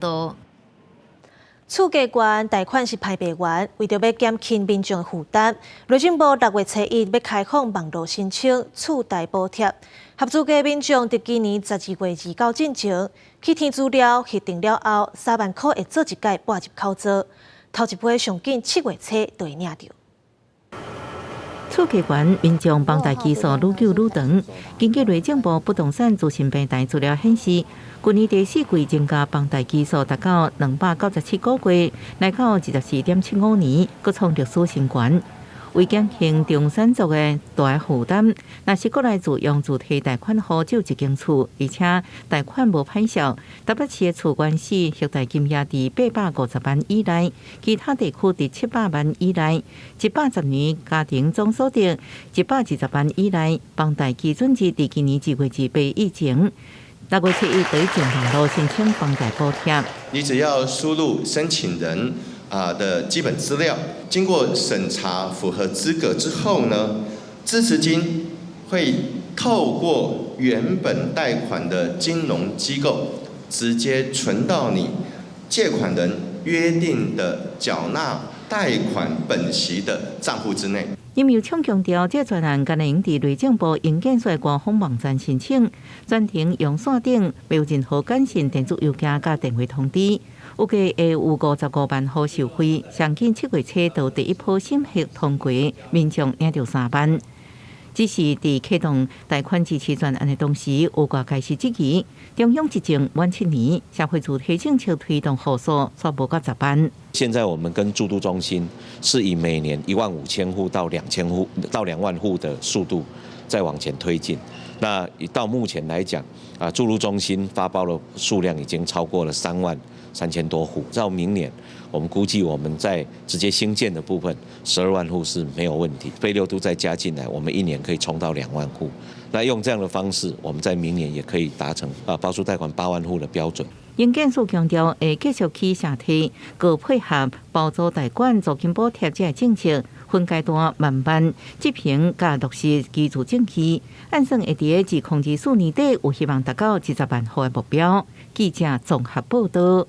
度。厝價懸，貸款是還袂完，為著欲減輕民眾負擔，內政部6月初一欲開放網路申請厝貸補貼，合資格民眾佇今年12月29進前去填資料，核定了後，3萬箍會做一擺撥入口座，頭一批上緊7月初就會領著。厝價懸，民眾房貸期數愈久愈長。根據內政部不動產資訊平台資料顯示，去年第四季增加房貸期數達到297個月，來到24.75年，閣創歷史新高。為減輕中產族的大負擔，若是國內自用自提貸款予借一間厝，而且貸款無歹數，台北市的厝原始核貸金額佇850萬以內，其他地區佇700萬以內，110年家庭總所得120萬以內，房貸基準日佇今年2月28以前，6月初一對上網路申請房貸補貼。你只要輸入申請人的基本資料，經過審查符合資格之後呢，支持金會透過原本貸款的金融機構直接存到你借款人約定的繳納貸款本息的賬戶之內。林右昌強調，這專案敢若會用佇內政部營建署官方網站申請，全程用線頂，袂有任何簡訊、電子郵件佮電話通知。預計會有55萬戶受惠，上緊7月初就第一波審核通過，民眾領著3萬。只是佇啟動貸款支持專案的同時，有外界是質疑中央執政滿7年，社會住宅政策推動戶數煞無到10萬。現在我們跟住都中心是以每年1萬5千戶到2000戶到2萬戶的速度在往前推進。那到目前來講，住都中心發包的數量已經超過了3萬3千多戶。到明年，我們估計我們在直接興建的部分12萬戶是沒有問題。非六都再加進來，我們一年可以衝到2萬戶。那用這樣的方式，我們在明年也可以達成包租貸款8萬戶的標準。營建署強調，會繼續起社提，閣配合包租代管、租金補貼這个政策，分階段慢慢執行佮落實居住證據，按算會佇2024年底有希望達到20萬戶的目標。記者綜合報導。